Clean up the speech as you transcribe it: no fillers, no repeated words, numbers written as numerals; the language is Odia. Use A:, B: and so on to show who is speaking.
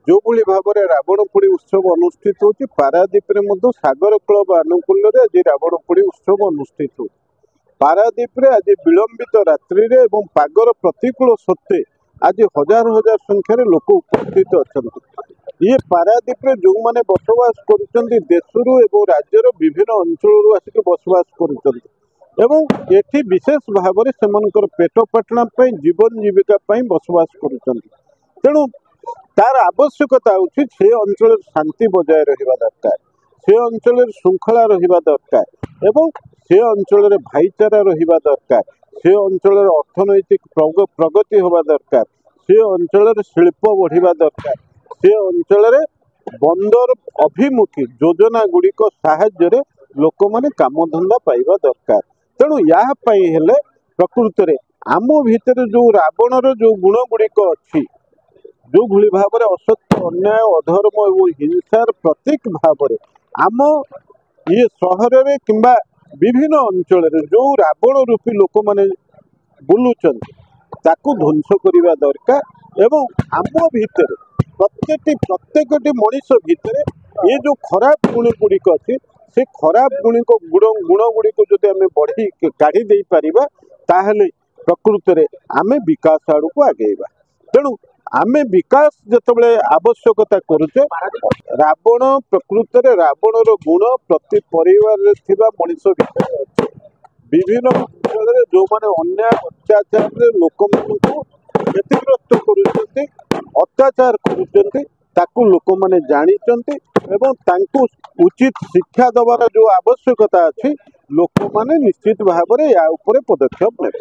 A: ଯେଉଁଭଳି ଭାବରେ ରାବଣ ପୋଡ଼ି ଉତ୍ସବ ଅନୁଷ୍ଠିତ ହେଉଛି, ପାରାଦ୍ୱୀପରେ ମଧ୍ୟ ସାଗର କ୍ଲବ ଆନୁକୂଲ୍ୟରେ ଆଜି ରାବଣ ପୋଡ଼ି ଉତ୍ସବ ଅନୁଷ୍ଠିତ ହେଉଛି। ପାରାଦ୍ୱୀପରେ ଆଜି ବିଳମ୍ବିତ ରାତ୍ରିରେ ଏବଂ ପାଗର ପ୍ରତିକୂଳ ସତ୍ତ୍ୱେ ଆଜି ହଜାର ହଜାର ସଂଖ୍ୟାରେ ଲୋକ ଉପସ୍ଥିତ ଅଛନ୍ତି। ଇଏ ପାରାଦ୍ୱୀପରେ ଯେଉଁମାନେ ବସବାସ କରୁଛନ୍ତି, ଦେଶରୁ ଏବଂ ରାଜ୍ୟର ବିଭିନ୍ନ ଅଞ୍ଚଳରୁ ଆସିକି ବସବାସ କରୁଛନ୍ତି ଏବଂ ଏଠି ବିଶେଷ ଭାବରେ ସେମାନଙ୍କର ପେଟ ପାଟଣା ପାଇଁ, ଜୀବନ ଜୀବିକା ପାଇଁ ବସବାସ କରୁଛନ୍ତି। ତେଣୁ ତାର ଆବଶ୍ୟକତା ହେଉଛି ସେ ଅଞ୍ଚଳରେ ଶାନ୍ତି ବଜାୟ ରହିବା ଦରକାର, ସେ ଅଞ୍ଚଳରେ ଶୃଙ୍ଖଳା ରହିବା ଦରକାର ଏବଂ ସେ ଅଞ୍ଚଳରେ ଭାଇଚାରା ରହିବା ଦରକାର। ସେ ଅଞ୍ଚଳରେ ଅର୍ଥନୈତିକ ପ୍ରଗତି ହେବା ଦରକାର, ସେ ଅଞ୍ଚଳରେ ଶିଳ୍ପ ବଢ଼ିବା ଦରକାର, ସେ ଅଞ୍ଚଳରେ ବନ୍ଦର ଅଭିମୁଖୀ ଯୋଜନା ଗୁଡ଼ିକ ସାହାଯ୍ୟରେ ଲୋକମାନେ କାମଧନ୍ଦା ପାଇବା ଦରକାର। ତେଣୁ ଏହା ପାଇଁ ହେଲେ ପ୍ରକୃତରେ ଆମ ଭିତରେ ଯୋଉ ରାବଣର ଯୋଉ ଗୁଣ ଗୁଡ଼ିକ ଅଛି, ଯେଉଁଭଳି ଭାବରେ ଅସତ୍ୟ, ଅନ୍ୟାୟ, ଅଧର୍ମ ଏବଂ ହିଂସାର ପ୍ରତୀକ ଭାବରେ ଆମ ଇଏ ସହରରେ କିମ୍ବା ବିଭିନ୍ନ ଅଞ୍ଚଳରେ ଯୋଉ ରାବଣ ରୂପୀ ଲୋକମାନେ ବୁଲୁଛନ୍ତି, ତାକୁ ଧ୍ୱଂସ କରିବା ଦରକାର। ଏବଂ ଆମ ଭିତରେ ପ୍ରତ୍ୟେକଟି ମଣିଷ ଭିତରେ ଏ ଯୋଉ ଖରାପ ଗୁଣ ଗୁଡ଼ିକ ଅଛି, ସେ ଖରାପ ଗୁଣ ଗୁଡ଼ିକୁ ଯଦି ଆମେ ବଢ଼େଇ କାଢ଼ି ଦେଇପାରିବା, ତାହେଲେ ପ୍ରକୃତରେ ଆମେ ବିକାଶ ଆଡ଼କୁ ଆଗେଇବା। ତେଣୁ ଆମେ ବିକାଶ ଯେତେବେଳେ ଆବଶ୍ୟକତା କରୁଛେ, ରାବଣ ପ୍ରକୃତରେ ରାବଣର ଗୁଣ ପ୍ରତି ପରିବାରରେ ଥିବା ମଣିଷ ଭିତରେ ଅଛି। ବିଭିନ୍ନ ଅଞ୍ଚଳରେ ଯେଉଁମାନେ ଅନ୍ୟାୟ ଅତ୍ୟାଚାରରେ ଲୋକମାନଙ୍କୁ କ୍ଷତିଗ୍ରସ୍ତ କରୁଛନ୍ତି, ଅତ୍ୟାଚାର କରୁଛନ୍ତି, ତାକୁ ଲୋକମାନେ ଜାଣିଛନ୍ତି ଏବଂ ତାଙ୍କୁ ଉଚିତ ଶିକ୍ଷା ଦେବାର ଯେଉଁ ଆବଶ୍ୟକତା ଅଛି, ଲୋକମାନେ ନିଶ୍ଚିତ ଭାବରେ ୟା ଉପରେ ପଦକ୍ଷେପ ନେବେ।